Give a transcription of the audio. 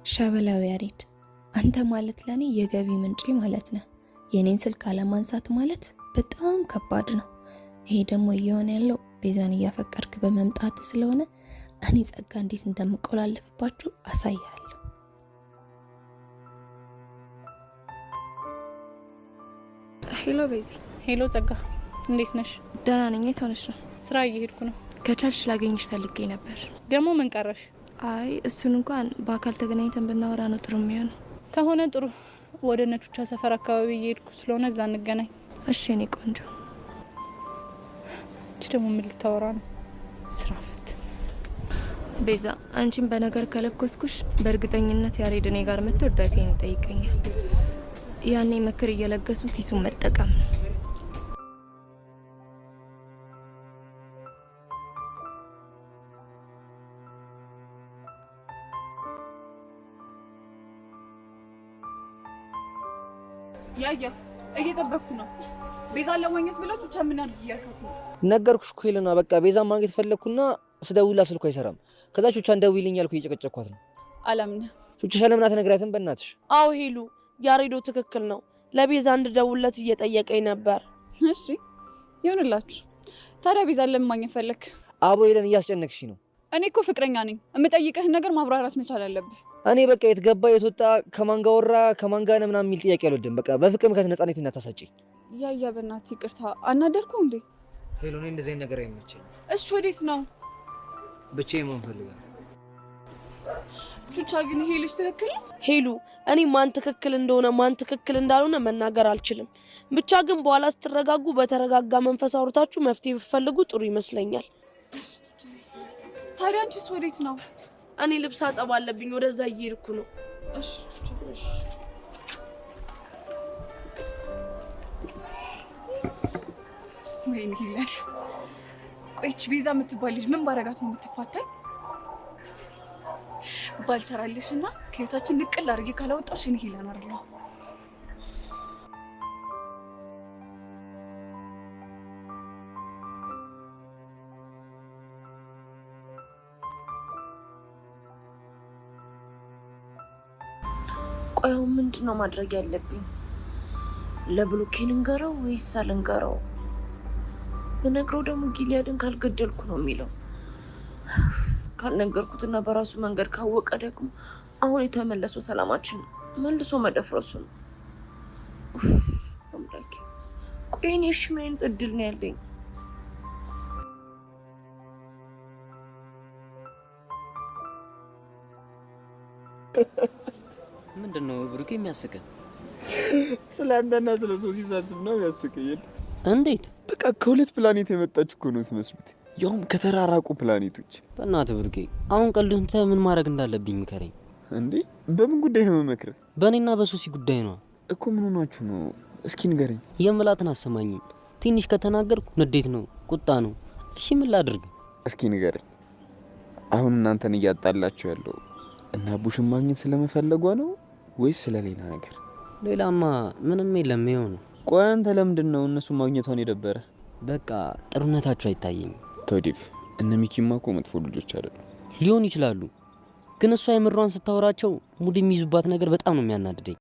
ሸበላው ያሬድ፣ አንተ ማለት ለእኔ የገቢ ምንጬ ማለት ነህ። የኔን ስልክ አለማንሳት ማለት በጣም ከባድ ነው። ይሄ ደግሞ እየሆነ ያለው ቤዛን እያፈቀርክ በመምጣት ስለሆነ እኔ ጸጋ እንዴት እንደምቆላለፍባችሁ አሳያለሁ። Hello ቤዚ። Hello ጸጋ፣ እንዴት ነሽ? ደህና ነኝ። የት ሆነሽ ነው? ስራ እየሄድኩ ነው። ከቻልሽ ላገኝሽ ፈልጌ ነበር። ደግሞ ምን ቀረሽ? አይ እሱን እንኳን በአካል ተገናኝተን ብናወራ ነው ጥሩ የሚሆነው። ከሆነ ጥሩ። ወደ ነቹቻ ሰፈር አካባቢ እየሄድኩ ስለሆነ እዛ እንገናኝ። እሺ የኔ ቆንጆ። እቺ ደግሞ ምን ልታወራ ነው? ስራ ፈት። ቤዛ፣ አንቺን በነገር ከለኮስኩሽ በእርግጠኝነት ያሬድ እኔ ጋር መጥቶ እርዳታዬን ይጠይቀኛል። ያኔ ምክር እየለገሱ ኪሱን መጠቀም ነው። ያያ እየጠበቅኩ ነው። ቤዛን ለማግኘት ብላችሁ ብቻ ምን አድርግ እያልካት ነው? ነገርኩሽ እኮ ሄለና፣ በቃ ቤዛን ማግኘት ፈለግኩና ስደውላ ስልኩ አይሰራም። ከዛ ቹቻን ደውይልኝ አልኩ፣ እየጨቀጨኳት ነው። አላምንህም። ቹቻ ለምን አትነግሪያትም? በእናትሽ። አዎ ሄሉ፣ ያሬዶ ትክክል ነው። ለቤዛ እንድደውልለት እየጠየቀኝ ነበር። እሺ ይሁንላችሁ። ታዲያ ቤዛን ለምን ማግኘት ፈለክ? አቦ ሄለን፣ እያስጨነቅሽ ነው። እኔ እኮ ፍቅረኛ ነኝ። የምጠይቅህን ነገር ማብራራት መቻል አለብህ። እኔ በቃ የት ገባ የት ወጣ ከማን ጋር ወራ ከማን ጋር ነው ምናምን የሚል ጥያቄ አልወድም። በቃ በፍቅር ምክንያት ነፃነት እንዳታሳጭኝ። ያያ በእናትህ ይቅርታ። አናደርኩ እንዴ? ሄሎ፣ እኔ እንደዚህ አይነት ነገር አይመቸኝም። እሺ ወዴት ነው? ብቻዬን መሆን እፈልጋለሁ። ቹቻ ግን ይሄ ልጅ ትክክል ነው? ሄሉ፣ እኔ ማን ትክክል እንደሆነ ማን ትክክል እንዳልሆነ መናገር አልችልም። ብቻ ግን በኋላ ስትረጋጉ በተረጋጋ መንፈስ አውርታችሁ መፍትሄ ብትፈልጉ ጥሩ ይመስለኛል። ታዲያ አንቺስ ወዴት ነው? እኔ ልብስ አጠባ አለብኝ፣ ወደዛ እየሄድኩ ነው። እሺ እሺ። ወይኔ ሂላድ፣ ቆይ ይህች ቤዛ የምትባል ልጅ ምን ባረጋት ነው የምትፋታኝ? ባልሰራልሽ እና ከህይወታችን ንቅል አድርጌ ካላወጣሽ እኔ ሂላን አይደለሁም። ቆይ አሁን ምንድን ነው ማድረግ ያለብኝ? ለብሩኬ ልንገረው ወይስ አልንገረው? ብነግረው ደግሞ ጊሊያድን ካልገደልኩ ነው የሚለው። ካልነገርኩትና በራሱ መንገድ ካወቀ ደግሞ አሁን የተመለሰው ሰላማችን መልሶ መደፍረሱ ነው። ኡፍ፣ አምላኬ፣ ቆይ እኔ እሺ ምን አይነት እድል ነው ያለኝ? ምንድን ነው ብሩኬ የሚያስቅህ? ስለ አንተና ስለ ሶሲ ሳስብ ነው የሚያስቀኝ። እንዴት? በቃ ከሁለት ፕላኔት የመጣችሁ እኮ ነው የምትመስሉት፣ ያውም ከተራራቁ ፕላኔቶች። በእናትህ ብሩኬ፣ አሁን ቀልዱን ትተህ ምን ማድረግ እንዳለብኝ ምከረኝ። እንዴ በምን ጉዳይ ነው የምመክርህ? በእኔና በሶሲ ጉዳይ ነው እኮ። ምን ሆናችሁ ነው? እስኪ ንገረኝ። የምላትን አሰማኝም። ትንሽ ከተናገርኩ ንዴት ነው ቁጣ ነው። እሺ ምን ላድርግ? እስኪ ንገረኝ። አሁን እናንተን እያጣላችሁ ያለው እና አቡሽን ማግኘት ስለመፈለጓ ነው ወይስ ስለሌላ ነገር? ሌላማ ምንም የለም። ይኸው ነው። ቆይ አንተ ለምንድን ነው እነሱ ማግኘቷን የደበረ? በቃ ጥሩነታቸው አይታየኝም። ተው ዴቭ፣ እነ ሚኪማ እኮ መጥፎ ልጆች አይደሉም። ሊሆን ይችላሉ፣ ግን እሷ የምሯን ስታወራቸው mood የሚይዙባት ነገር በጣም ነው የሚያናድደኝ።